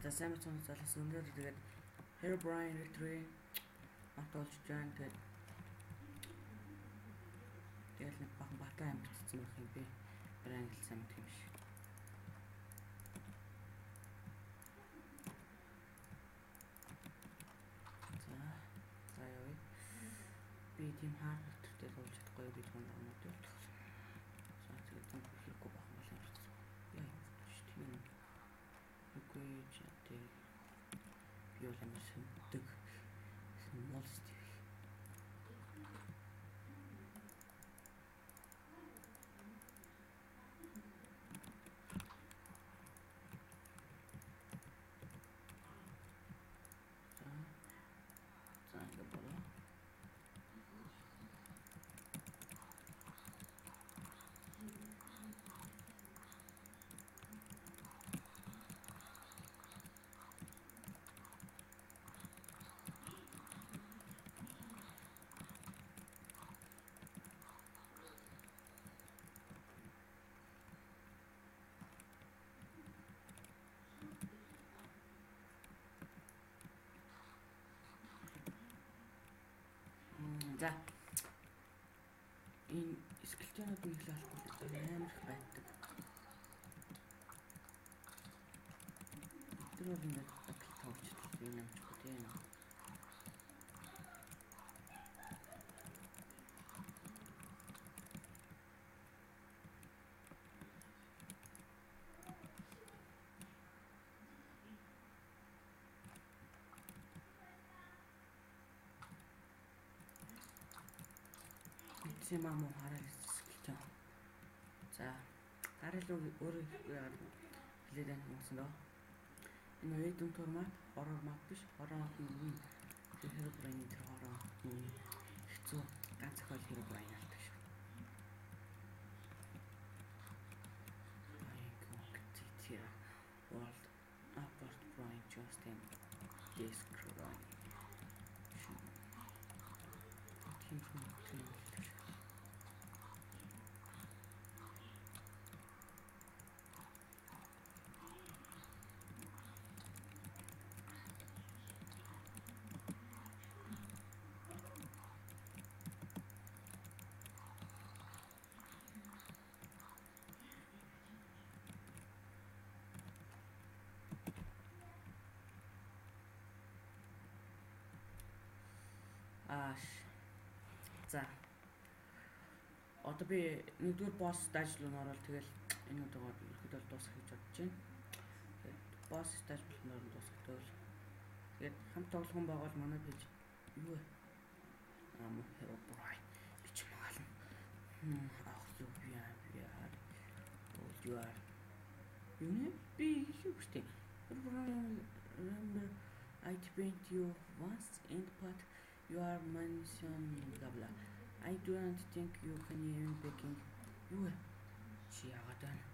За сайн мэцэн залаас өнөөдөр тэгээд Herobrine Victory автолж join тэгээд тэгэл нэг бахан бата юм бичсэн байх юм би. Бранд хэлсэн юм тийм шиг. За за явъя. Би тийм hard victory-тэй туулж чадахгүй би түн өнөөдөр. За тэгээд юм хэрэггүй бахан бол юм бичсэн. Яа тийм юм. Үгүй ч тэр би бол амар сөндөг монстр. За за ингэ болоо. За энэ skeleton ууд нэг л болохгүй амар их байдаг. Тэр бол ингээд тавьчихсан юм юм ч тийм. Маа хараад skeleton. За дараа л өөрөө хэлээд байна юмсан доо. Энэ Adventure map, horror map биш, horror map нь тэр Herobrine тэр horror хэцүү ганц зохиол Herobrine алдаг шүү. Тэр world apart brain just in disk run. Тийм тийм. За. Одоо би нэгдүгээр boss stage руу ороод тэгэл энэ удаагаар ерөөхдөө дуусгах гэж бодож байна. Тэгээд boss stage болсноор нь дуусгах тэгэл. Тэгээд хамт тоглох хүн байгаа бол манай page юу вэ? Ам Herobrine би ч магална. Ах юу би яа. Old you are. Юу нэ? Би хэлээгүй шүү дээ. Herobrine remember I paint you once and put you are mentioned blah blah. I don't think you can even picking. Юу вэ? Чи яагаад байна?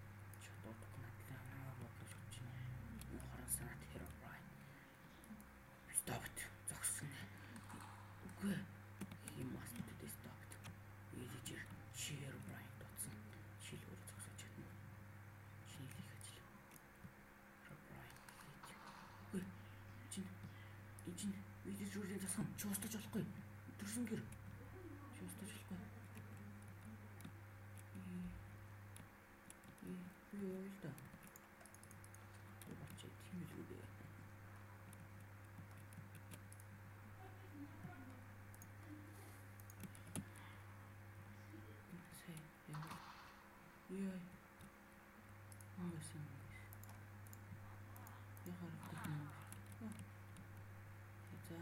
Чи дуудахгүй надлаа намайг бодлож авч байна. Хорон санаат Herobrine. Stop it. Зогсон. Үгүй. He must be stopped. Villager чи Herobrine дуудсан. Чи л өөрөө зогсож чадна. Чи л их ажил. Herobrine. Үгүй. Чи энэ чинь villager-ийн засган чи устгаж болохгүй. Төрсөн гэр. Чи устгаж болохгүй. Би юу л да. Бачи тийм л үү. Сая яа. Мөсөн. Яхаар юм. За.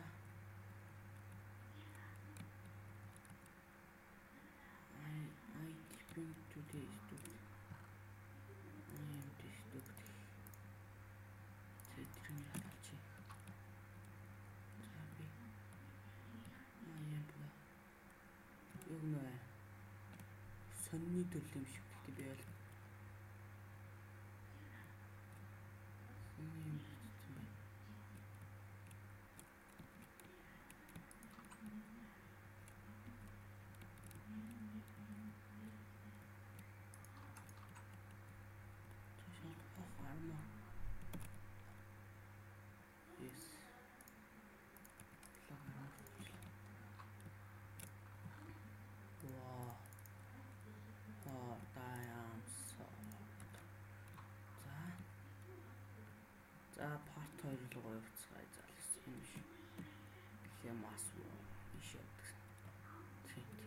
I think today is stupid. I am this stupid. Тэр нь ялч. За би. I am blah. Юу нэ? Сонины төрөл юм шиг гэдэг би бол. Сонины юм гэсэн байна. Armor. За part 2 руу явцгаая. За энэ биш. Лемас биш явдаг.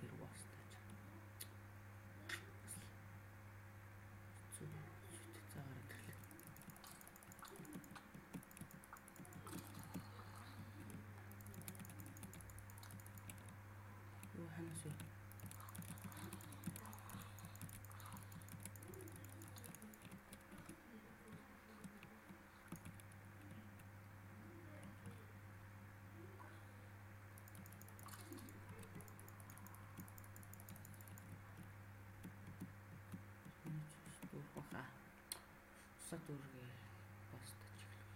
Тэр бас тааж. За гараад ирлээ. Юу ханаас вэ? Дүүргээ бас тач эхлэв.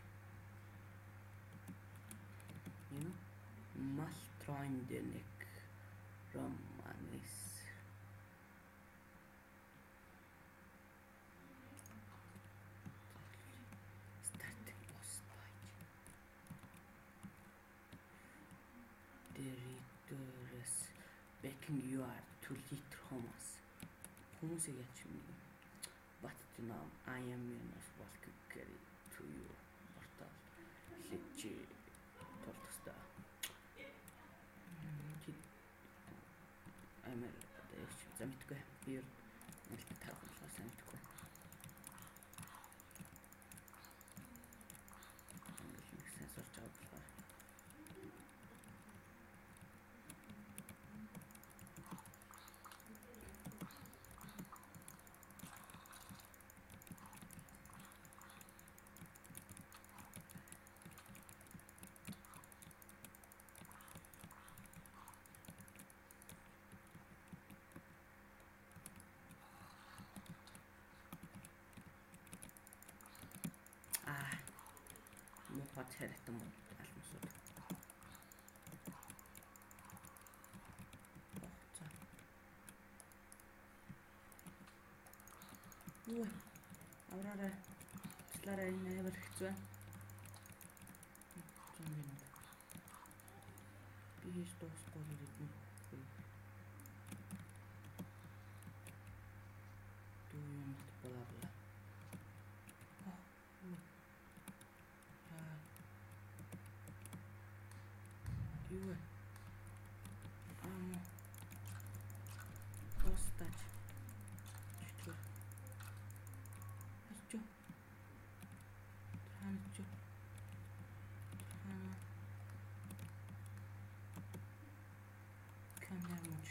Энэ Maltroindenek Romanis. Starting post page. Territories backing you are to liter homas. Хүмүүсийг яач юм бэ? But to now I am not welcome to you portal. Личи толтоста. Амар одоо яаш за мэдгүй. Би ер нь тарах болохоор сайн мэдгүй. Ингээл нэг сайн сурч байгаа болохоор. Муухай царайтай муу алмасууд. За. Юу вэ? Авраарай. Туслаарай, энэ амар хэцүү байна. Зомби. Би хийж дуусахгүй л эднэ. Do you not blah blah. Юу вэ? Аа. Постач. Чүчгэр. Ачуу. Хаана чүү. Хаана. Камер мөч.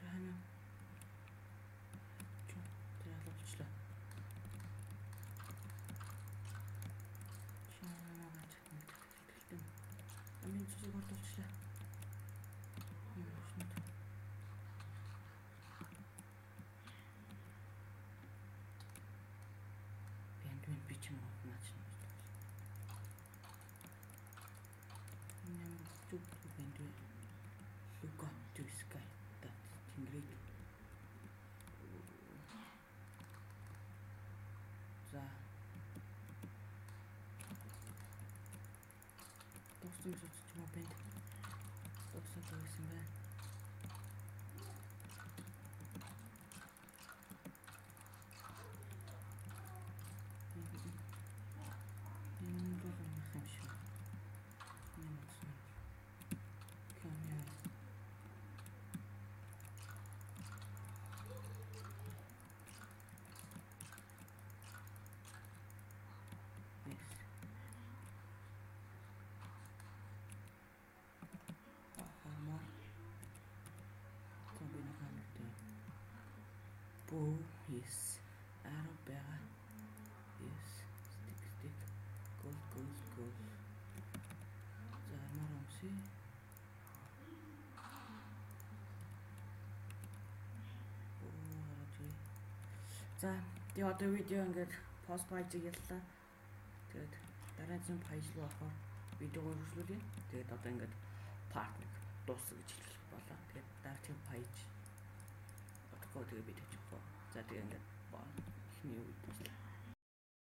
Хаана. Чүү. Тэр алуулчлаа. Амин зүсийг хурдуулчлаа. Бэнд би ч юм уу наач юм. Энэ зүг бэнд look up to sky that тэнгэрийг. За дууссан гэж үзчих юм уу бэнд? Дууссан гэсэн байна. Энэ бол юм шиг. Энэ болсон. Камера. Yes. Bow is arrow байгаа. Yes, stick stick gold gold gold. За армаар өмсөе. За тэгээ одоо видео ингээд пост пэйжийг яллаа. Тэгээд дараагийн пэйж руу орохоор видеог үргэлжлүүлье. Тэгээд одоо ингээд part 1 дууссан гэж хэлэх болоо. Тэгээд дараагийн пэйж удахгүй тэгээ би тавьчих. За тэгээ ингээд